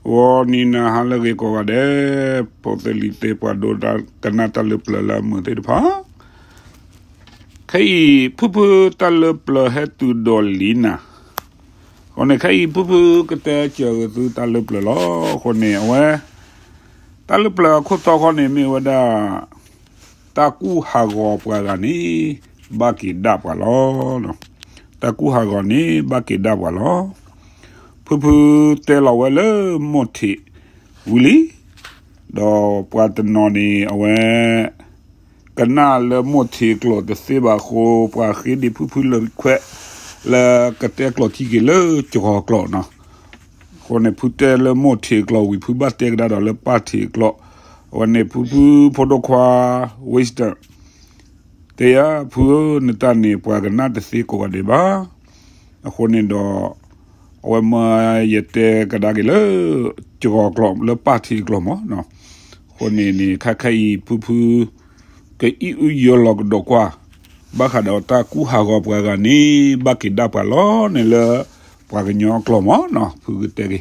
ဂီၤနံၤနၤဟါလၢအဂ့ၤကိးဂၤဒဲး, ဖိသ့ၣ်လံၤသ့ၣ် ပှၤဒိကနၣ်တၢ်လၢပျၢၤလၢအမုာ်သ့ၣ်တဖၣ်, ခဲအံၤ ဖုဖုတၢ်လၢပျၢၤဟဲတုၤဒီးလံနၤ, အဃိန့ၣ် ခဲအံၤ ဖုဖုကတဲစၢၤဂ့ၤသုတၢ်လၢပျၢၤလီၤ. အဃိန့ၣ် အဝဲ တၢ်လၢပျၢၤအခိၣ်တီဃီန့ၣ် မ့ၢ်ဝဲဒၣ် တၢ်ကူၣ်ဟးဂီၤပှၤဂၤန့ၣ် ဘၣ်က့ၤဒၣ်ပှၤလီၤ. တၢ်ကူၣ်ဟးဂီၤန့ၣ် ဘၣ်က့ၤဒၣ်ပှၤလီၤ. ဖုဖုတဲလီၤဝဲလၢမိၢ်ထံးဝံၤလံ, ဒီးပှၤတနီၤန့ၣ် အဝဲ ကနၣ်လၢမိၢ်ထံးကျိာ်တသ့ဘၣ်အဃိ ပှၤဃ့ဒံးဖုဖုလၢခွဲး လၢကတဲကျိာ်ထံက့ၤလၢကဂီၤကျိာ်နီၤ. အဃိန့ၣ် ဖုတဲလၢမိၢ်ထံးကျိာ်ဝံၤ ဖုဘၣ်တဲကဒါဒီးလၢပၢ်ထံးကျိာ်, အဝဲန့ၣ် ဖုဖုဖိဒိၣ်ခွါ Winston တဲယၤ ဖုဧၢ နတၢ်န့ၣ် ပှၤကနၣ်တသ့ကိးဂၤဒဲးဘၣ်. အဃိန့ၣ်ဒီး အဝဲမၢယတဲကဒါက့ၤလၢ ကဂီၤကျိာ်လၢပၢ်ထံးကျိာ်မးနီၤ. အဃိန့ၣ်န့ၣ် ခဲခဲအံၤ ဖုဖု ကအံၣ်အုယၢလီၤကဒီးကွၢ်, ဘၣ်ဃးဒီးတၢ်ကူၣ်ဟးဂီၤပှၤဂၤန့ၣ် ဘၣ်က့ၤဒၣ်ပှၤလီၤန့ၣ်လၢ ပှၤကညီအကျိာ်မးနီၤ ဖုကတဲက့ၤ.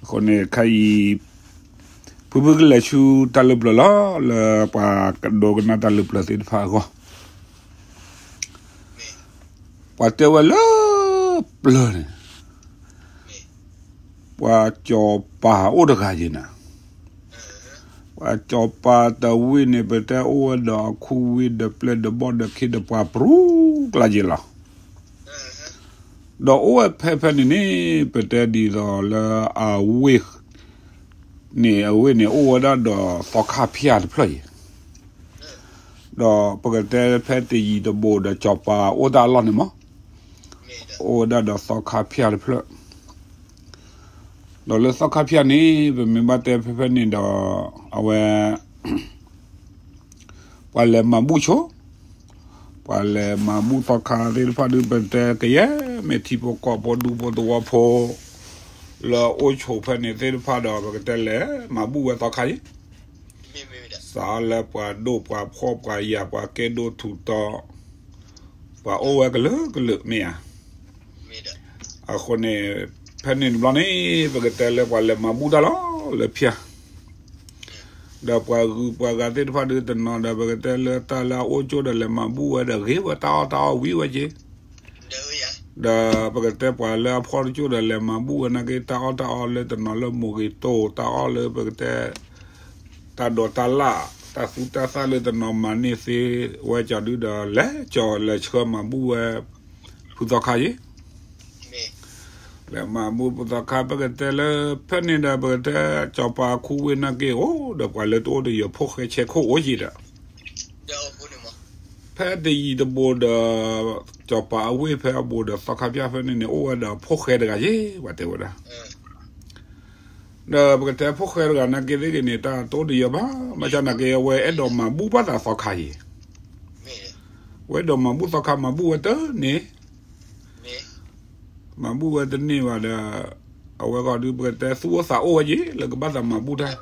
အဃိန့ၣ် ခဲအံၤ ဖုဖုကလဲၤဆူတၢ်လၢပျၢၤလီၤ လၢပှၤကဒိကနၣ်တၢ်လၢပျၢၤသ့ၣ်တဖၣ်အဂီၢ်, ပှၤတဲဝဲလၢပျၢၤန့ၣ် ပှၤစီၤပၤအိၣ်တဂၤယဲနၤ, ပှၤစီၤပၤတဝ့ၢ်န့ၣ် ပတဲအိၣ်ဝဲဒီးအခူဝ့ၢ်ဒီးပျဲၢ်ဒီးဘီၣ်ဒီးခ့ဒီးပှၤပြူၤကျါယဲလီၤ. ဒီးအိၣ်ဝဲဖဲဖဲန့ၣ်န့ၣ် ပတဲဒ်သိးလၢအဝ့ၢ် န့ၣ် အဝ့ၢ်န့ၣ်အိၣ်ဝဲဒၣ်ဒီးသီခါဖၠၣ်တဖျၢၣ်ယဲ, ဒီးပကတဲဖဲတယံၤတဘူးဒီးစီၤပၤအိၣ်တၢ်အလီၢ်န့ၣ်မး, အိၣ်ဝဲဒၣ်ဒီးသီခါဖၠၣ်တဖျၢၣ်, ဒီးလၢသီခါဖၠၣ်န့ၣ် ပမ့ၢ်ဘၣ်တဲဖဲဖဲန့ၣ်ဒီး အဝဲ ပှၤလဲၤမၤဘူၣ်ဆိ, ပှၤလဲၤမၤဘူၣ်သီခါသ့ၣ်တဖၣ်ဒုး ပတဲကယဲၢ်မ့ၢ်ထံဖိကီၢ်ဖိဒူဖိသဝီဖိ လၢအအိၣ်ဆိးဖဲန့ၣ်သ့ၣ်တဖၣ်ဒီး ပကတဲလဲၤမၤဘူၣ်ဝဲသီခါယဲ, စးလၢပှၤဒိၣ်ပှၤဖှီၣ်ပှၤယာ်ပှၤကဲဒိၣ်ထူးတီၤ ပှၤအိၣ်ဝဲကလုာ်ကလုာ်မ့ၢ်ဧါ. အဃိန့ၣ် ဖဲန့ၣ်တဘျီန့ၣ် ပကတဲလၢပှၤလဲၤမၤဘူၣ်တၢ်လီၤလၢဖၠၣ် ဒီးပှၤဂုၤပှၤဂၤသ့ၣ်တဖၣ်ဒုးတနီၤဒီး ပကတဲလၢတၢ်လၢအအိၣ်ကၠိဒီးလဲၤမၤဘူၣ်ဝဲဒီး ဂ့ၤဝဲတၢ်အီၣ်တၢ်အီဝံၤဝဲက့, ဒီးပကတဲပှၤလၢအဖှီၣ်တကၠိဒီးလဲၤမၤဘူၣ်ဝဲနာ်က့ တၢ်အီၣ်တၢ်အီလၢတနီၤလၢမိၢ်ဂ့ၤတိၢ် တၢ်အီၣ်လၢပကတဲ တၢ်ဒိးတၢ်လၣ် တၢ်သူတၢ်သၣ်လၢတနီၤမၤန့ၢ်သ့ဝဲကီးဒုးဒီး လဲၤကၠီၤလဲၤဆှၢမၤဘူၣ်ဝဲ ဖုသီခါယဲ လဲၤမၤဘူၣ်ဖုသီခါ ပကတဲလၢ ဖဲန့ၣ်ဒီး ပကတဲ စီၤပၤခူဝ့ၢ်နာ်က့အိၣ်ဒီး ပှၤလၢတအိၣ်တယၢၤဖိၣ်ဃဲဆဲးခိၣ်အိၣ်ယံၤဒီး ဖဲတယံၤတဘူးဒီး စီၤပၤအဝ့ၢ်ဖဲအဘူးဒီး သီခါဖၠၣ်ဖဲန့ၣ်န့ၣ် အိၣ်ဝဲဒီးဖိၣ်ဃဲတဂၤယဲ ပှၤတဲဝဲဒၣ် ဒီးပကတဲဖိၣ်ဃဲတဂၤနာ်က့သ့ၣ်ဂ့ၤန့ၣ် တၢ်တအိၣ်တယၢၤဘၣ် ဘၣ်ဆၣ်နာ်က့ အဝဲအဲၣ်ဒိးမၤဘူၣ်ဘၣ်သးသီခါယဲ အဝဲအဲၣ်ဒိးမၤဘူၣ်သီခါ မၤဘူၣ်ဝဲတန့ၢ် မၤဘူၣ်ဝဲတန့ၢ်ဘၣ်ဒီး အဝဲဂီၢ်ဒုး ပကတဲသူၣ်အိၣ်သးအိၣ်ဝဲယဲ လၢကဘၣ်သးမၤဘူၣ်တၢ်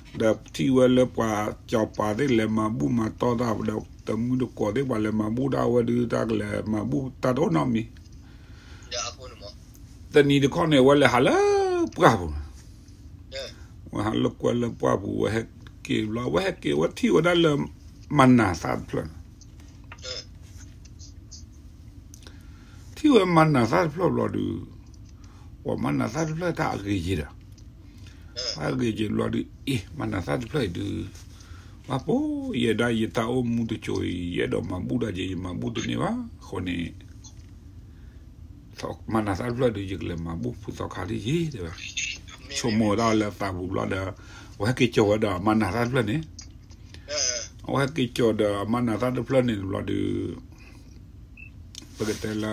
ဒီးထံၣ်ဝဲလၢပှၤစီၤပၤသ့ၣ်လဲၤမၤဘူၣ်မၤတီၢ်တၢ်ဒီး တမုၢ်တကိးသ့ၣ် ပှၤလဲၤမၤဘူၣ်တၢ်ဝဲဒုး တၢ်ကလဲၤမၤဘူၣ်တၢ်တအိၣ်နီတမံၤ တနံၤတခီန့ၣ် အဝဲလဲၤဟးလၢပှၢ်ပူၤ ဝဲဟးလၢကွဲလၢပှၢ်ပူၤ ဝဲဟဲက့ၤဘျီ ဝဲဟဲက့ၤဝဲထံၣ်ဝဲဒၣ်လၢ မၤနၤသၣ်တဖျၢၣ် ထံၣ်ဝဲမၤနၤသၣ်တဖျၢၣ်ဘျီဒုး ပှၤမၤနၤသၣ်တဖျၢၣ်တၢ်အဂ့ၤယဲဒီး တၢ်အဂ့ၤယဲဘျီဒုး အ့ၣ် မၤနၤသၣ်တဖျၢၣ်အံၤဒုး ဘၣ်ပိာ်ယဲဒၣ်ယတၢ်အိၣ်မူတစိၤအံၤ ယအဲၣ်ဒိးမၤဘူၣ်တၢ်ယဲ ယမၤဘူၣ်တန့ၢ်ဘၣ် အဃိန့ၣ် မၤနၤသၣ်တဖျၢၣ်ဒုး ယကလဲၤမၤဘူၣ်ဖုသီခါလံယဲ တဲဝဲ ဆိကမိၣ်ဝဲဒၣ်လၢသးပူၤဘျီဒီး အဝဲဟဲက့ၤကၠီၤဝဲဒီးမၤနၤသၣ်တဖျၢၣ်န့ၣ် အဝဲဟဲက့ၤကၠီၤဒီးမၤနၤသၣ်တဖျၢၣ်န့ၣ်တဘျီဒုး ပကတဲလၢ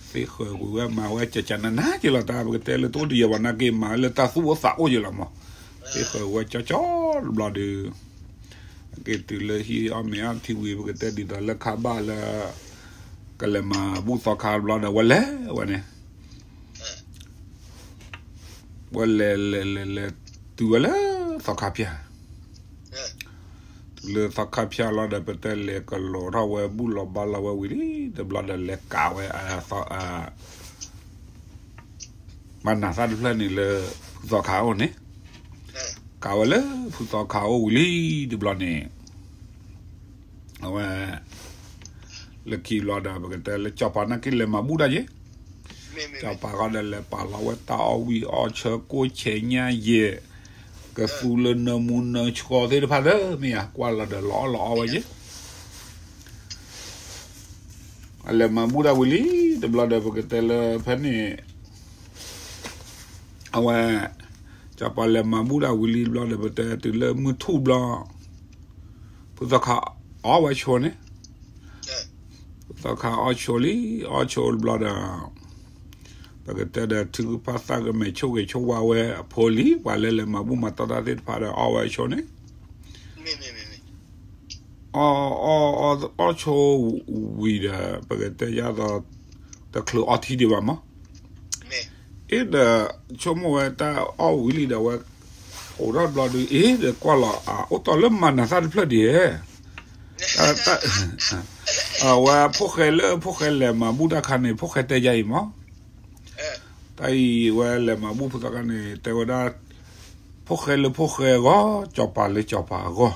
သ့ဃၢၤကွံာ်ဝဲမၤဝဲကၠီကၠီနးနးက့ၤလီၤတၢ် ပကတဲလၢတအိၣ်တယၢၤဘၣ်နာ်က့ မၤလၢတၢ်သူၣ်အိၣ်သးအိၣ်ယဲလီၤမး သ့ဃၢၤဝဲကၠီကၠီတဘျီဒုး က့ၤတုၤလၢဟံၣ်အီၣ်မ့ၤအီထံဝံၤ ပကတဲဒ်သိးလၢခါဘၣ်လၢ ကလဲၤမၤဘူၣ်သီခါတဘျီဒီး ဝဲလဲၤဝဲန့ၣ် ဝဲလဲၤလဲၤလဲၤလဲၤ တုၤဝဲလၢသီခါဖၠၣ် တုၤလၢသီခါဖၠၣ်လီၤဒီး ပတဲလဲၤကလီၤထီၣ်ဝဲဘူၣ်လီၤဘါလီၤဝဲဝံၤလံ တဘျီဒီးလဲၤကးဝဲ အ မၤနၢၤသၣ်တဖျၢၣ်န့ၣ်လၢ ဖုသီခါအအိၣ်န့ၣ်, ကးဝဲလၢဖုသီခါအအိၣ်ဝံၤလံတဘျီန့ၣ်, အဝဲ လၢခံဘျီဒီး ပကတဲလၢစီၤပၤနာ်က့လဲၤမၤဘူၣ်တၢ်ယဲၢ်, စီၤပၤဃီဒီးလဲၤပာ်လီၤဝဲတၢ်အီၣ်ဝံၣ်အီၣ်ဆၢကိၣ်ဆဲးညၣ်ယဲၢ်, ကသူလၢနၢမူနၢဆှီသ့ၣ်တဖၣ်သၢမ့ၢ်ဧါ ကွၢ်လီၤဒီးလီၤအီၣ်လီၤအီဝဲယဲၢ် အလဲၤမၤဘူၣ်တၢ်ဝံၤလံတဘျီဒီး ပကတဲလၢဖဲန့ၣ် အဝဲ စီၤပၤလဲၤမၤဘူၣ်တၢ်ဝံၤလံတဘျီဒီး ပကတဲတုၤလၢမုၢ်ထူၣ်ဘျီ ဖုသီခါအီၣ်ဝဲဆိန့ၣ်, ဖုသီခါအီၣ်ဆိလံ, အီၣ်ဆိတဘျီဒီး ပကတဲဒီးထုကဖၣ်သၣ်ကမဲာ်ဆိၣ်ဂ့ၤဆိၣ်ဝါဝဲအဖိလံ, ပှၤလၢလဲၤမၤဘူၣ်မၤတီၢ်တၢ်သ့ၣ်တဖၣ်ဒီးအီၣ်ဝဲဆိန့ၣ် အီၣ်အီၣ်အီၣ်အီၣ်ဆိဝံၤဒီး ပကတဲယါသိး တချုးအီထံဒံးဘၣ်မး, အ့ဒီး ဆိကမိၣ်ဝဲတၢ်အီၣ်ဝံၤလံဒီးဝဲ အိၣ်ထီၣ်ဘျီဒုး အ့ဒီးကွၢ်လီၤ အအိၣ်တီၢ်လၢမၤနၢၤသၣ်တဖျၢၣ်ဒံးဧါ, အဝဲဖိၣ်ဃဲလၢဖိၣ်ဃဲလဲၤမၤဘူၣ်တၢ်ခါန့ၣ် ဖိၣ်ဃဲတဲယါအံၤမး, တၢ်အံၤဝဲလဲၤမၤဘူၣ်ဖုသီခါန့ၣ် တဲဝဲဒၣ် ဖိၣ်ဃဲလၢဖိၣ်ဃဲအဂီၢ်, စီၤပၤလၢစီၤပၤအဂီၢ်,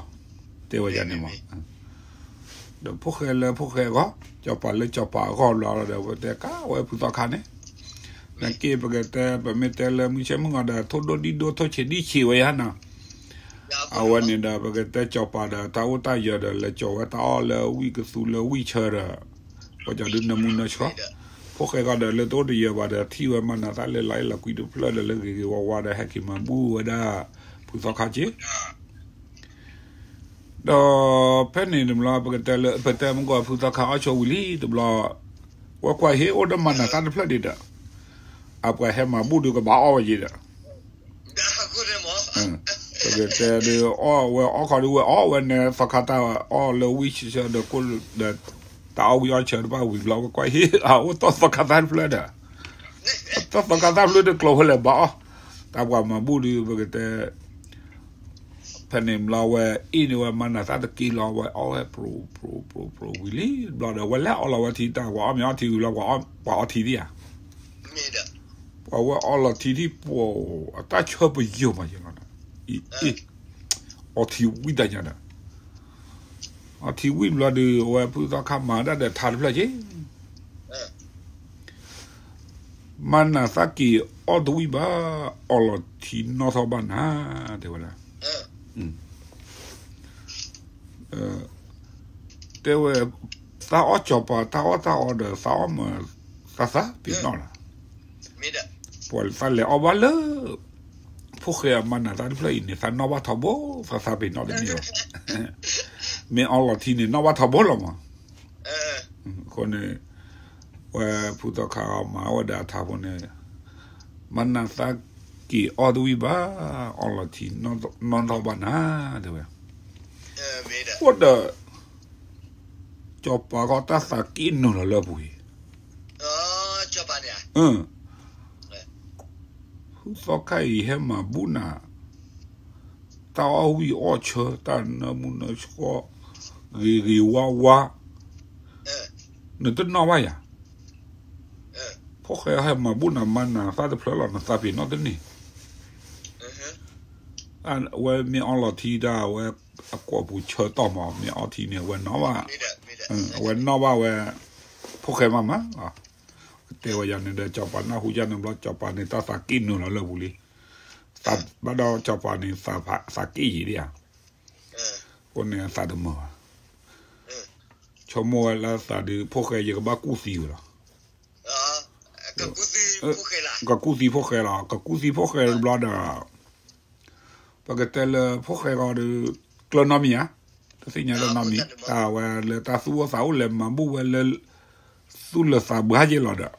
တဲဝဲယါန့ၣ်မး, ဒီးဖိၣ်ဃဲလၢဖိၣ်ဃဲအဂီၢ်, စီၤပၤလၢစီၤပၤအဂီၢ်ဘျီဒီး ပတဲကးဝဲဖုသီခါန့ၣ်, နာ်က့ပကတဲ ပမ့ၢ်တဲလၢမုၢ်ဆ့ၣ်မုၢ်ဂီၤဒီး ထိၣ်ဒိၣ်ဒံၣ်ဒိၣ်ထိၣ်ဆံးဒံၣ်ဆံးဝဲယါနီၤ အဝဲန့ၣ်ဒီး ပကတဲစီၤပၤဒီးတၢ်အိၣ်တၢ်ယၢၤဒီး လဲၤကၠီၤဝဲတၢ်အီၣ်လၢဝံၣ်ကသူလၢဝံၣ်ဆၢဒီး ပှၤကၠီၤဒုးနၢမူနၢဆှီ, ဖိၣ်ဃဲဂီၢ်ဒီးလၢတအိၣ်တယၢၤဘၣ်ဒီး ထံၣ်ဝဲမၤနၢၤသၣ်လၢလီၤအဲၣ်လီၤကွံတဖျၢၣ်ဒီး လၢဂ့ၤဂ့ၤဝါဝါဒီး ဟဲက့ၤမၤဘူၣ်ဝဲဒၣ် ဖုသီခါက့ ဒီးဖဲန့ၣ်တဘျီ ပကတဲလၢ ပတဲမုၢ်ကီၢ်ဖုသီခါအီၣ်ဆိဝံၤလံတဘျီ, ဝဲကွၢ်ဟ့ၣ်အိၣ်ဒီးမၤနၢၤသၣ်တဖျၢၣ်ဒံးဒီး အပှၤဟဲမၤဘူၣ်ဒုးကဘၣ်အီၣ်ဝဲယံၤဒီး ပကတဲဒုးအီၣ်ဝဲအီၣ်ခီဒုးဝဲအီၣ်ဝဲန့ၣ် သီခါတၢ်အီၣ်လၢဝံၣ်ဆၢဆၢဒီးကိၣ်ဒီး တၢ်အီၣ်ဝံၣ်အီၣ်ဆၢတဖၣ်ဝံၤဘျီ ဝဲကွၢ်ဟ့ၣ်အအိၣ်တီၢ်သီခါသၣ်တဖျၢၣ်ဒီး တၢ်သီခါသၣ်တဖျၢၣ်တကျိၤဖဲလဲၣ်ဘၣ်အီၣ်, တၢ်ပှၤမၤဘူၣ်ဒုး ပကတဲ ဖဲန့ၣ်ဘျီဝဲအ့ၣ်န့ၣ်ဝဲမၤနၢၤသၣ်တက့ၢ်လီၤ ဝဲအီၣ်ဝဲပြိပြိပြိပြိဝံၤလံတဘျီဒီး ဝဲလဲၤအီလီၤဝဲထံတၢ် ပှၤအီၣ်မ့ၤအီထံဝံၤဘျီ ပှၤအီထံသ့ဧါ, ပှၤဝဲအီလီၤထံထံၣ်ပှၤအတၢ်ဆၢပယီၤမးယဲလီၤ, အ့ၣ် အီထံဝံၣ်တၢ်ညါဒီး အီထံဝံၣ်ဘျီဒုး အဝဲဖုသီခါမၤဒၣ်ဒီးထါတဖျၢၣ်က့ မၤနၢၤသၣ်က့ၤအီၣ်တဝံၣ်ဘၣ်, အီလီၤထံနီၣ်ထီၣ်ဘၣ်နၤ, တဲဝဲဒၣ်, တဲဝဲ, သးအီၣ်စီၤပၤ တၢ်အီၣ်တၢ်အီဒီး သးအီၣ်မၤသးသးပ့ၤနီၣ်လီၤ, ပှၤသးလဲၤအီၣ်ဘၣ်လၢ ဖိၣ်ဃဲအမၤနၢၤသၣ်တဖျၢၣ်အံၤန့ၣ် သးနီၣ်ဘၣ်ထီဘိ သးသးပ့ၤနီၣ်တန့ၢ်ဘၣ်, မ့ၢ်အီလီၤထံန့ၣ် နီၣ်ဘၣ်ထီဘိလီၤမး အဃိန့ၣ် ဝဲဖုသီခါမၤဝဲဒၣ်အထါဖိန့ၣ် မၤနၢၤသၣ်က့ၤအီၣ်တဝံၣ်ဘၣ်, အီလီၤထံနီၣ်ထီၣ်ဘၣ်နၤ, တဲဝဲ, အိၣ်ဒီး စီၤပၤဃီတၢ်သးက့ၣ်နုာ်လီၤလၢအပူၤအံၤ, ဖုသီခါအံၤဟဲမၤဘူၣ်နၤ တၢ်အီၣ်ဝံၣ်အီၣ်ဆၢ တၢ်နၢမူနၢဆှီ ဂ့ၤဂ့ၤဝါဝါ, နတနီၣ်ဘၣ်ယၤ, ဖိၣ်ဃဲဟဲမၤဘူၣ်နၤ မၤနၢၤသၣ်တဖျၢၣ်လီၤ နသးပ့ၤနီၣ်တန့ၢ်, အဝဲမ့ၢ်အီလီၤထံတၢ် အဝဲအကွီၢ်ပူၤဆၢတီၢ်မး မ့ၢ်အီထံန့ၣ် အဝဲနီၣ်ဘၣ်, အဝဲနီၣ်ဘၣ်ဝဲ ဖိၣ်ဃဲမးမး ကတဲဝဲယၤန့ၣ်ဒီး စီၤပၤနၢ်ဟူယၤန့ၣ်ဘျီ စီၤပၤန့ၣ် တၢ်သးက့ၣ်နုာ်လီၤလၢပူၤလံ, ဘၣ်ဒီးစီၤပၤန့ၣ် သးက့ၣ်ယံၤဒံးဧါ, အဃိန့ၣ်အသးတမုာ်ဘၣ်, ဆိကမိၣ်ဝဲလၢသးဒုး ဖိၣ်ဃဲယကဘၣ်ကူၣ်သံဝဲလီၤ, ကကူၣ်သံဖိၣ်ဃဲလီၤ ကကူၣ်သံဖိၣ်ဃဲတဘျီဒီး ပကတဲလၢဖိၣ်ဃဲဂီၤဒီး ကျၢၤနီတမံၤဧါ, တသ့ၣ်ညါလၢနီတမံၤ, တၢ်ဝဲလၢတၢ်သူၣ်အိၣ်သးအိၣ်လဲၤမၤဘူၣ်ဝဲလၢ သူၣ်လၢာ်သးဘှါက့ၤလီၤဒီး, လၢတၢ်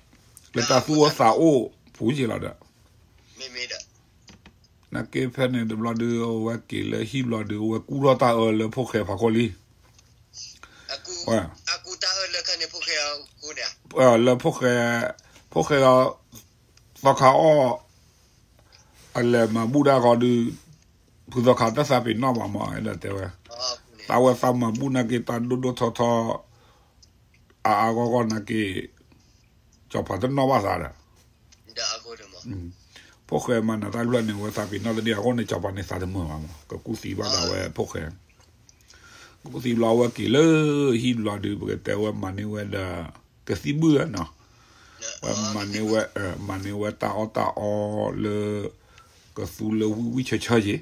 သူၣ်အိၣ်သးအိၣ်ပူၤက့ၤလီၤဒီး, နာ်က့ဖဲန့ၣ်တဘျီဒုး အဝဲက့ၤလၢဟံၣ်ဘျီဒုး အဝဲကူၣ်ထီၣ်တၢ်အၢလၢဖိၣ်ဃဲဖးခိၣ်လံ လၢဖိၣ်ဃဲ, ဖိၣ်ဃဲ, သီခါအီၣ်, အလဲၤမၤဘူၣ်ဒၣ်ဃီဒုး, ဖုသီခါတၢ်သးပ့ၤနီၣ်ဘၣ်မး အဲၣ်ဒိးတဲဝဲ, သးဝဲသးမၤဘူၣ်နာ်က့ တၢ်ဒိၣ်ဒိၣ်ထီထီ, အါအါဂီၢ်ဂီၢ်နာ်က့, စီၤပၤတနီၣ်ဘၣ်သးဒီး, ဖိၣ်ဃဲမၤနၢၤတၢ်တဖျၢၣ်န့ၣ် အဝဲသးပ့ၤနီၣ်တန့ၢ်အဃိန့ၣ် စီၤပၤန့ၣ်သးတမုာ်ဘၣ်မး ကကူၣ်သံဘၣ်သးဝဲဖိၣ်ဃဲ ကကူၣ်သံဘျီအဝဲက့ၤလၢဟံၣ်ဘျီဒုး ပကတဲဝဲမၤန့ၢ်ဝဲဒီး ကသံၣ်ဘုၣ်နီၤ, ဝဲမၤန့ၢ်ဝဲ မၤန့ၢ်ဝဲတၢ်အီၣ်တၢ်အီလၢ ကသူလၢဝံၣ်ဝံၣ်ဆၢဆၢယ့ၤ,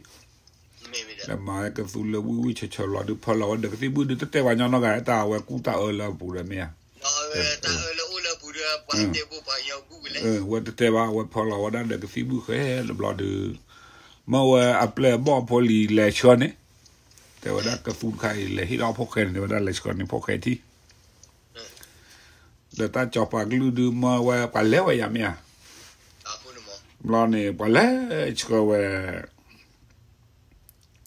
လဲၤမၤကသူလၢဝံၣ်ဝံၣ်ဆၢဆၢဘျီဒုး ဖၢလီၤဝဲဒီးကသံၣ်ဘုၣ်ဒုး တတဲဘၣ်ညီနီၢ်ဂၤ တၢ်ဝဲကူၣ်တၢ်အၢလၢအပူၤဒီးမ့ၢ်ဧါ ဝဲတတဲဘၣ် ဝဲဖၢလီၤဝဲဒၣ်ဒီးကသံၣ်ဘုၣ်ဃဲတဘျီဒုး မၢဝဲအပျဲၢ်အဘီၣ်ဖိလံၤလဲၤဆှၢန့ၣ်, တဲဝဲဒၣ်ကသူတခါအံၤ လဲၤဟ့ၣ်ဒီးဖိၣ်ဃဲန့ၣ် တဲဝဲဒၣ်လဲၤဆှၢန့ၣ်ဖိၣ်ဃဲထံၣ်, ဒီးတၢ်စီၤပၤကလုၢ်ဒုးမၢဝဲ ပှၤလဲၤဝဲယၤမ့ၢ်ဧါ, ဘျီန့ၣ် ပှၤလဲၤဆှၢဝဲ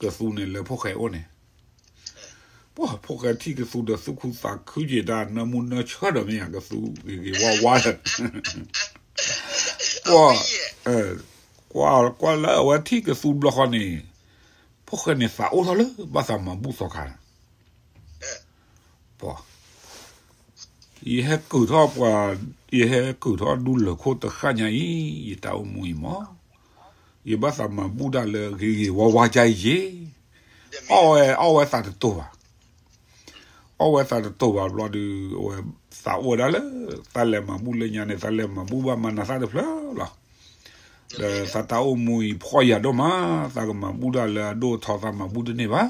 ကသူန့ၣ်လၢဖိၣ်ဃဲအိၣ်န့ၣ်, ပှၤဖိၣ်ဃဲထံၣ်ကသူဒီးသူၣ်ခုသးခုက့ၤတၢ် နၢမူနၢဆၢဒီးမ့ၢ်ဧါ ကသူဂ့ၤဂ့ၤဝါဝါဒီး ပှၤ ကွၢ်လၢအဝဲထံၣ်ကသူဘျီဃီန့ၣ်, ဖိၣ်ဃဲန့ၣ်သးအိၣ်ထီၣ်လၢဘၣ်သးမၤဘူၣ်သီခါ, ပှၤ ယဟဲကုၢ်ထီၣ်ပှၤ, ယဟဲကုၢ်ထီၣ်ဒူလၢၢ်ခိၣ်တဃၣ်ညါအံၤ, ယတၢ်အိၣ်မူအံၤမး, ယဘၣ်သးမၤဘူၣ်တၢ်လၢဂ့ၤဂ့ၤဝါဝါဒ်အံၤယ့ၤ, အီၣ်ဝဲ အီၣ်ဝဲသးတတိၤဘၣ်, အီၣ်ဝဲသးတတိၤဘၣ်ဘျီဒုး အဝဲသးအိၣ်ဝဲဒၣ်လၢ တၢ်လဲၤမၤဘူၣ်လၢညါန့ၣ် တၢ်လဲၤမၤဘူၣ်ဘၣ်မၤနၢၤသၣ်တဖျၢၣ်လီၤ. ဒီးသးတၢ်အိၣ်မူအံၤဖှီၣ်ယာ်ဒိၣ်မး, သးကမၤဘူၣ်တၢ်လၢအဒိၣ်အထီသးမၤဘူၣ်တန့ၢ်ဘၣ်.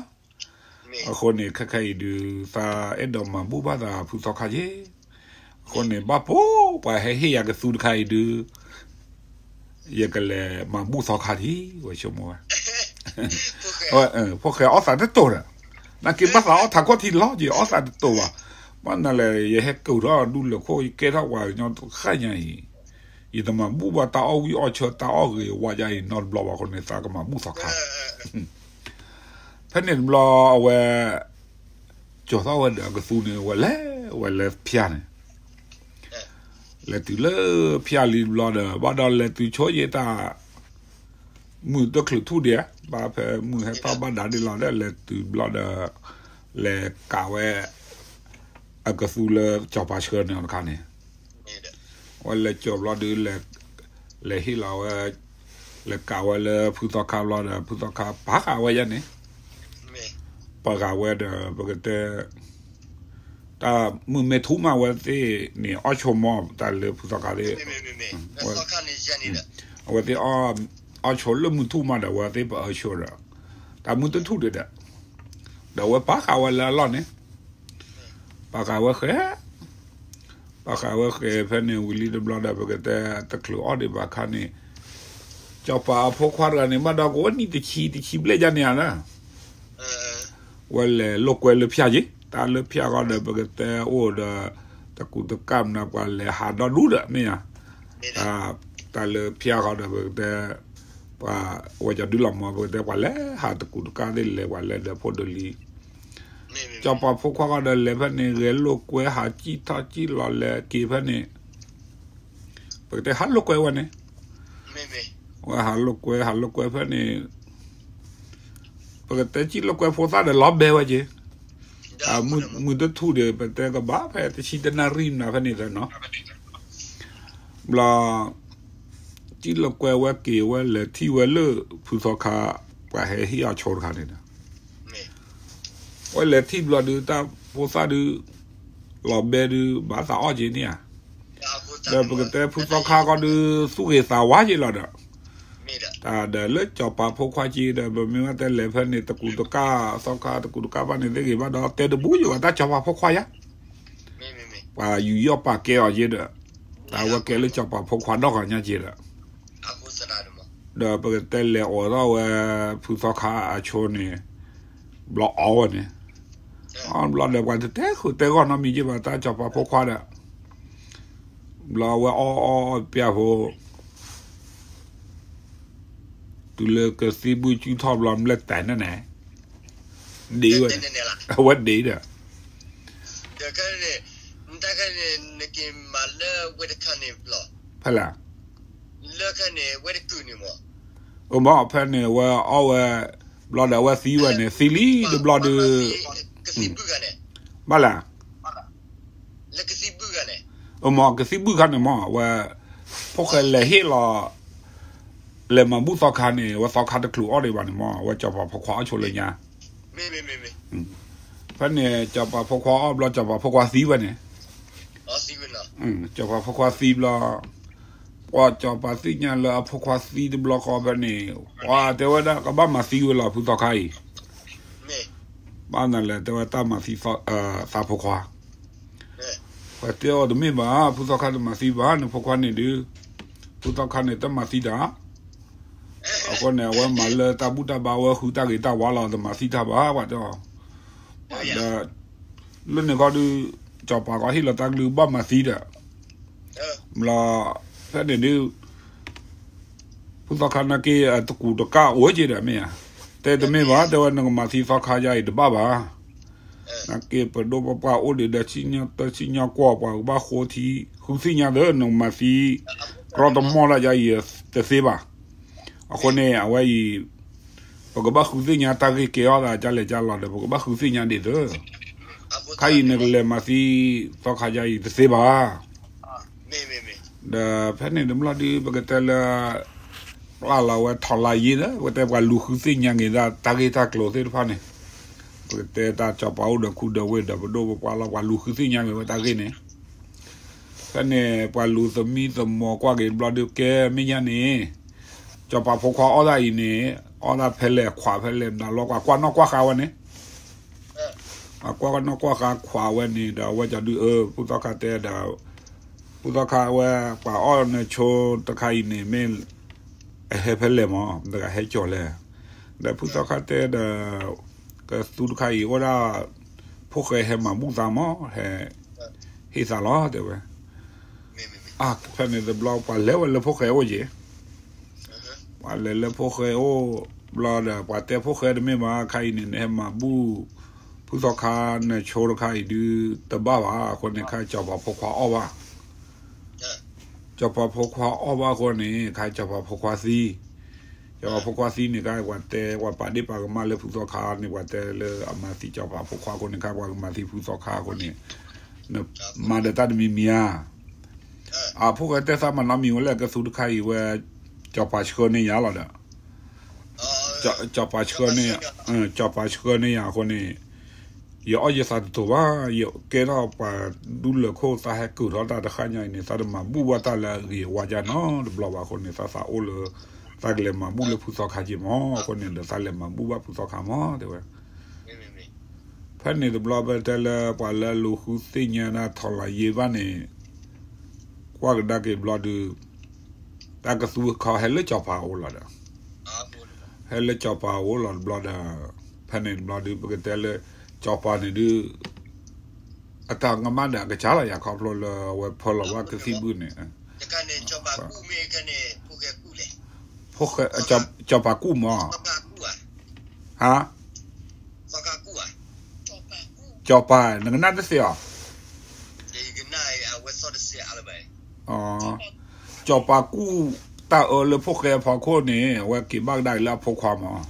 အဃိန့ၣ် ခဲခဲအံၤဒုး သးအဲၣ်ဒိးမၤဘူၣ်ဘၣ်သးဖုသီခါယ့ၤ, အဃိန့ၣ် ဘၣ်ပိာ်ပှၤဟဲဟ့ၣ်ယၤကသူတခါအံၤဒုး ယကလဲၤမၤဘူၣ်သီခါထံၣ် ဝဲဆိကမိၣ်ဝဲ ဖိၣ်ဃဲအီၣ်သးတတိၤဒီး, နာ်က့ဘၣ်သးအီၣ်ထးခိၣ်ထံလီၤက့ၤ အီၣ်သးတတိၤဘၣ်. ဘၣ်နၤလဲၣ် ယဟဲကုၢ်ထီၣ်ဒူလၢၢ်ခိၣ် ယကဲထီၣ်ပှၤကညီတဃၣ်ညါအံၤ, ယတမၤဘူၣ်ဘၣ်တၢ်အီၣ်ဝံၣ်အီၣ်ဆၢတၢ်အီၣ်ဂ့ၤဝါဒ်အံၤနီတဘျီဘၣ်အဃိန့ၣ် သးကမၤဘူၣ်သီခါ ဖဲန့ၣ်တဘျီအဝဲ ကၠီၤထီၣ်ဝဲဒီးအကသူန့ၣ် ဝဲလဲၤ ဝဲလဲၤဖၠၣ်န့ၣ်, လဲၤတုၤလၢဖၠၣ်လံတဘျီဒီး ဘၣ်ဒီးလဲၤတုၤဆိယ့တၢ် မုၢ်တချုးထူၣ်ဒံး, ဘၣ်ဖဲမုၢ်ဟဲထီၣ်ဘၣ်ဒါဒံးလီၤဒီး လဲၤတုၤဘျီဒီး လဲၤကးဝဲ အကသူလၢစီၤပၤဆှၢန့ၢ်အီၤတခါန့ၣ် ဝဲလဲၤကၠီၤဘျီဒုး လဲၤဟ့ၣ်လီၤဝဲ လဲၤကးဝဲလၢဖုသီခါဘျီဒီး ဖုသီခါပာ်ဃာ်ဝဲယဲန့ၣ်, ပာ်ဃာ်ဝဲဒီး ပကတဲ တၢ်မုၢ်မ့ၢ်ထူၣ်မး အဝဲသ့ၣ်န့ၣ် အီၣ်ဆိမီတၢ်လၢဖုသီခါသ့ၣ်, အဝဲသ့ၣ် အီၣ်ဆိလၢမုၢ်ထူၣ်မးဒီး အဝဲသ့ၣ်ပအၢဆိဒီး တၢ်မုၢ်တထူၣ်ဒံးဒီး ဒီးအဝဲပာ်ဃာ်ဝဲလၢအလီၢ်န့ၣ် ပာ်ဃာ်ဝဲဃဲ ပာ်ဃာ်ဝဲဃဲ ဖဲန့ၣ်ဝံၤလံတဘျီဒီး ပကတဲတချုးအီၣ်ဒံးဘၣ်ခါန့ၣ် စီၤပၤအဖိခွါတဂၤန့ၣ် ဘၣ်ဒီးကအိၣ်နံၣ်တဆံ တဆံဘျဲၣ်ဒ်န့ၣ်ဧါလၢ ဝဲလဲၤလိာ်ကွဲလၢဖၠၣ်က့ၤ တၢ်လၢဖၠၣ်ဃီဒီး ပကတဲအိၣ်ဒီး တကူးတကၣ်မနုၤ ပှၤလဲၤဟးဒီဒူၣ်ဒီး မ့ၢ်ဧါ, တၢ်လၢဖၠၣ်ဃီဒီး ပကတဲ ပှၤဝဲကဒုလီၤမး ပကတဲ ပှၤလဲၤဟးတကူးတကၣ်သ့ၣ်လဲၤ ပှၤလဲၤဒီးဖိဒိၣ်လံ စီၤပၤဖိခွါဃီဒီးလဲၤဖဲန့ၣ် ဂဲၤလိာ်ကွဲဟးစံၣ်ထီၣ်စံၣ်လီၤလဲၤက့ၤဖဲန့ၣ် ပကတဲဟးလိာ်ကွဲဝဲန့ၣ် ဝဲဟးလိာ်ကွဲ ဟးလိာ်ကွဲဖဲန့ၣ် ပကတဲစံၣ်လိာ်ကွဲဖိသၣ်ဒီးလီၤဘဲဝဲက့ၤ မုၢ်တထူၣ်ဒီး ပတဲကဘၣ်ဖဲတဆံတနၣ်ရံၣ်မနုၤဖဲန့ၣ်သနီၤ ဘျီ စံၣ်လိာ်ကွဲဝဲက့ၤဝဲလဲၤထံၣ်ဝဲလၢ ဖုသီခါ ပှၤဟဲဟ့ၣ်အီၤဆိတခါန့ၣ်ဒီး ဝဲလဲၤထံၣ်ဘျီဒုး တၢ်ဖိသၣ်ဒုး လီၤဘဲဒုး ဘၣ်သးအီၣ်က့ၤန့ၣ်ဧါ ဒီးပကတဲဖုသီခါဃီဒုး သူၣ်ဂ့ၤသးဝါက့ၤလီၤဒီး တၢ်ဒီးလၢစီၤပၤဖိခွါက့ၤဒီး ပမ့ၢ်ဝဲတဲလဲၤဖဲန့ၣ် တကူးတကၣ် သီခါတကူးတကၣ်ဘၣ်န့ၣ်သ့ၣ်ဂ့ၤဘၣ်ဒီး တဲတဘူယိၤဘၣ်တၢ်စီၤပၤဖိခွါယါ ပှၤယူးယီၣ်ပာ်ကဲအီၤက့ၤဒီး တၢ်ဝဲကဲလၢစီၤပၤဖိခွါဒီဂၤညါက့ၤဒီး ဒီးပကတဲလဲၤအိးထီၣ်ဝဲ ဖုသီခါအဆိန့ၣ် ဘျီအီၣ်ဝဲန့ၣ် အီၣ်ဘျီဒီးပှၤတတဲဃုာ်တဲဂီၢ်နီတမံၤက့ၤဘၣ်တၢ်စီၤပၤဖိခွါဒီး ဘျီဝဲအီၣ်အီၣ်အီၣ်ပျၢ်ဖိ တုၤလၢကသံၣ်ဘုၣ်စုၣ်ထီၣ်ဘျီ မျဲၢ်တဲၤန့ၣ်န့ၣ် ဒ့ဝဲန့ၣ် အဝဲဒ့ဒီး ဖဲလဲၣ် အမ့ၢ်ဖဲန့ၣ် အဝဲအီၣ်ဝဲ ဘျီဒီးအဝဲသံဝဲန့ၣ် သံလံတဘျီဒီး ဘၣ်လဲၣ် အမ့ၢ်ကသံၣ်ဘုၣ်ခါန့ၣ်မ့ၢ် အဝဲ ဖိၣ်ဃဲလဲၤဟ့ၣ်လီၤ လဲၤမၤဘူၣ်သီခါန့ၣ် အဝဲသီခါတချုးအီၣ်ဒံးဘၣ်န့ၣ်မး အဝဲစီၤပၤဖိခွါအီၣ်ဆိလၢညါ. ဖဲန့ၣ် စီၤပၤဖိခွါအီၣ်ဘျီ စီၤပၤဖိခွါသံဝဲန့ၣ်, စီၤပၤဖိခွါသံဘျီ, ပှၤစီၤပၤသ့ၣ်ညါလၢအဖိခွါသံတဘျီဃီဖဲန့ၣ်, ပှၤတဲဝဲဒၣ် ကဘၣ်မၤသံဝဲလီၤ ဖုသီခါအံၤ, ဘၣ်နၤလဲၣ် တဲဝဲတၢ်မၤသံသးဖိခွါ ပှၤတဲအီၤတမ့ၢ်ဘၣ် ဖုသီခါတမၤသံဘၣ် နဖိခွါန့ၣ်ဒုး, ဖုသီခါန့ၣ် တမၤသံတၢ်, အဃိန့ၣ် အဝဲမၤလၢတၢ်ဘူၣ်တၢ်ဘါ အဝဲဃုတၢ်ဂ့ၤတၢ်ဝါလီၤ တမၤသံတၢ်ဘၣ် ပှၤတဲအီၤ, ဒီး လၢန့ၣ်ခီဒုး စီၤပၤကီးဟ့ၣ်လီၤတၢ်ကလုၢ်ဘၣ်မၤသံဒီး, ဘျီ ဖဲန့ၣ်ဒုး ဖုသီခါနာ်က့ အတကူးတကၢ်အိၣ်က့ဒီးမ့ၢ်ဧါ, တဲတမ့ၢ်ဘၣ် တဲဝဲနကမၤသံသီခါယါအံၤတဘၣ်ဘၣ်, နာ်က့ပဒိၣ်ပပှၢ်အိၣ်ဒံးဒီးဆံၣ်ညီၣ်တၢ်ဆံၣ်ညီၣ်ကွီၢ် ပှၤကဘၣ်ဃိထံ ဃုသ့ၣ်ညါသၢ နကမၤသံ ကြီတမီၢ်ဒၣ်ယါအံၤတသ့ဘၣ်, အဃိန့ၣ် အဝဲအံၤ ပကဘၣ်ဃုသ့ၣ်ညါတၢ်ဂ့ၢ်ကဲထီၣ်သးကလဲၤကလီၤဒီး ပကဘၣ်ဃုသ့ၣ်ညါဒ်သိး, ခါအံၤနကလဲၤမၤသံ သီခါယါအံၤတသ့ဘၣ်, ဒီးဖဲန့ၣ်တဘျီဒုး ပကတဲလၢ ပျၢ်လီၤဝဲထီၣ်လါယ့ဒီး ပကတဲပှၤလူၤဃုသ့ၣ်ညါက့ၤဒၣ်တၢ်ဂ့ၢ်တၢ်ကျိၤသ့ၣ်တဖၣ်န့ၣ်, ပကတဲတၢ်စီၤပၤအိၣ်ဒီးခူဒီးဝ့ၢ်ဒီးပဒိၣ်ပပှၢ်လီၤ ပှၤလူၤဃုသ့ၣ်ညါက့ၤဝဲတၢ်ဂ့ၢ်န့ၣ်, ဖဲန့ၣ် ပှၤလူၤသမံသမိးကွၢ်က့ၤတဘျီဒုး ကဲမ့ၢ်ညါန့ၣ်, စီၤပၤဖိခွါအီၣ်တၢ်အံၤန့ၣ် အီၣ်တၢ်ဖဲလဲၣ်ခွးဖဲလဲၣ် မတၤလီၤ ပှၤကွၢ်နီၣ်ကွၢ်ဃာ်ဝဲန့ၣ်, ပှၤကွၢ်နီၣ်ကွၢ်ဃာ်ခွးဝဲန့ၣ်ဒီး အဝဲကဒုးအၢ ဖုသီခါတဲဒီး, ဖုသီခါဝဲ ပှၤအီၣ်နဆိတခါအံၤန့ၣ် မ့ၢ်အဟဲဖဲလဲၣ်မး တဂၤဟဲကၠီၤလဲၣ်, ဒီးဖုသီခါတဲဒီး, ကသူတခါအံၤအိၣ်ဒၣ် ဖိၣ်ဃဲဟဲမၤဘူၣ်သးမး ဟဲ ဟ့ၣ်သးလီၤ တဲဝဲ, ဖဲန့ၣ်တဘျီ ပှၤလဲၤဝဲလၢဖိၣ်ဃဲအိၣ်က့ၤ, ပှၤလဲၤလၢဖိၣ်ဃဲအိၣ်ဘျီဒီး ပှၤတဲဖိၣ်ဃဲတမ့ၢ်ဘၣ် ခါအံၤန့ၣ် နဟဲမၤဘူၣ် ဖုသီခါနဆိတခါအံၤဒုး တဘၣ်ဘၣ် အဃိန့ၣ် ခါစီၤပၤဖိခွါအီၣ်ဘၣ် စီၤပၤဖိခွါအီၣ်ဘၣ်အဃိန့ၣ် ခါစီၤပၤဖိခွါသံ, စီၤပၤဖိခွါသံန့ၣ် ခါပှၤတဲ ပှၤပာ်ဒ့ၣ်ပာ်ကမၣ်လၢဖုသီခါန့ၣ် ပှၤတဲလၢအမၤသံစီၤပၤဖိခွါအဃိန့ၣ် ခါပှၤကမၤသံဖုသီခါအဃိန့ၣ်, မၤဒီးတၢ်တမံၤမံၤဧါ, အဖိၣ်ဃဲတဲသးမၤနီတမံၤဝဲလၢကသူတခါအံၤဝဲ, စီၤပၤဆှၢန့ၢ်ယၤလီၤဒီး စီၤပၤဆှၢန့ၢ်, စီၤပၤဆှၢန့ၢ်ယၤအဃိန့ၣ်, ယအီၣ်ယသးတတိၤဘၣ်, ယကဲထီၣ်ပှၤဒူလၢာ်ခိၣ် သးဟဲကုာ်ထီၣ်တၢ်တဃၣ်ညါအံၤန့ၣ် သးတမၤဘူၣ်ဘၣ်တၢ်လၢအဂ့ၤအဝါကၢ်နီတဘျီဘၣ်အဃိန့ၣ် သးသးအိၣ်လၢ သးကလဲၤမၤဘူၣ်လၢဖုသီခါက့ၤမး အဃိန့ၣ်ဒီးသးလဲၤမၤဘူၣ်ဘၣ်ဖုသီခါမး တဲဝဲ ဖဲန့ၣ်တဘျီ ပတဲလၢပှၤလၢလူၤဃုသ့ၣ်ညါဒၣ်ထီၣ်လါယ့ဘၣ်န့ၣ်, ကွၢ်ကဒါက့ၤတဘျီဒုး, တၢ်ကသူအခီဟဲလၢစီၤပၤအအိၣ်လီၤဒီး, ဟဲလၢစီၤပၤအအိၣ်လီၤတဘျီဒီး, ဖဲန့ၣ်တဘျီဒုး ပကတဲလၢ စီၤပၤန့ၣ်ဒုး အတၢ်ကမၣ်ဒီးအကစၢ်လီၤယၤခီဖျိလၢအဝဲဖၢလီၤဘၣ်ကသံၣ်ဘုၣ်န့ၣ်, ဖိၣ်ဃဲ, စီၤပၤကူၣ်မး, ဟါ, စီၤပၤ, နကနၣ်တသ့အီၤ, စီၤပၤကူၣ်တၢ်အၢလၢဖိၣ်ဃဲအဖီခိၣ်န့ၣ် အဝဲက့ၤဘၣ်ကဒါအံၤလၢအဖိခွါမး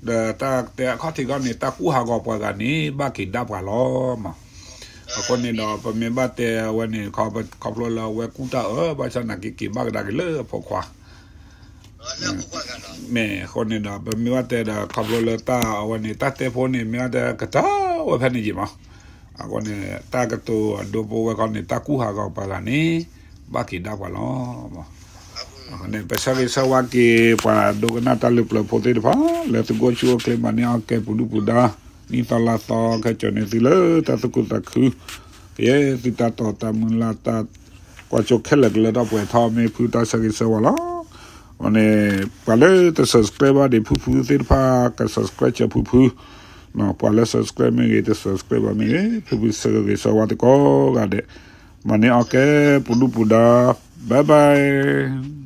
ဒီးတၢ်တဲအခီၣ်ထံးခီန့ၣ် တၢ်ကူၣ်ဟးဂီၤပှၤဂၤန့ၣ် ဘၣ်က့ၤဒၣ်ပှၤလီၤမး. အဃိန့ၣ်ဒီး ပမ့ၢ်ဘၣ်တဲအဝဲန့ၣ် ခီဖျိလၢအဝဲကူၣ်တၢ်အၢ ဘၣ်ဆၣ်နာ်က့က့ၤဘၣ်ကဒါက့ၤလၢအဖိခွါ မ့ၢ်အဃိန့ၣ်ဒီး ပမ့ၢ်ဘၣ်တဲဒီး ခီဖျိလၢတၢ်အဝဲန့ၣ် တၢ်တဲဖိန့ၣ် မ့ၢ်ဘၣ်တဲကတၢၢ်ဝဲဖဲန့ၣ်ယံၤမး. အဃိန့ၣ် တၢ်ကတိၤအဒိဖိဝဲခီန့ၣ် တၢ်ကူၣ်ဟးဂီၤပှၤဂၤန့ၣ် ဘၣ်က့ၤဒၣ်ပှၤလီၤ. အဃိန့ၣ် ပဆၢဂ့ၤဆၢဝါက့ၤ ပှၤဒိကနၣ်တၢ်လၢပျၢၤဖိသ့ၣ်တဖၣ် လၢသုဂီၢ်ဆူၣ်အိၣ်ချ့ မၤန့ၢ်အီၣ်ကဲပူၤဒူၣ်ပူၤဒါ နံၣ်သီလါသီ ခဲကၠီၤန့ၢ်သုလၢတၢ်သူၣ်ခုသးခု ကယဲၢ်သုတၢ်တီတၢ်မုၢ်လၢ်တၢ်ကွၢ်စိခဲလၢာ်ကလၢထီၣ်ပှဲၤထီၣ် မ့ၢ်ဖုတၢ်ဆၢဂ့ၤဆၢဝါလီၤ. အဃိန့ၣ် ပှၤလၢတ subscribe ဘၣ်ဒံးဖုဖုသ့ၣ်တဖၣ် က subscribe စၢၤဖုဖု, ပှၤလၢ subscribe မ့ၢ်ဂ့ၤ တ subscribe ဘၣ်မ့ၢ်ဂ့ၤ ဖုဖုဆၢဂ့ၤဆၢဝါသုကိးဂၤဒဲး, မၤန့ၢ်အီၣ်ကဲပူၤဒူၣ်ပူၤဒါ, bye bye.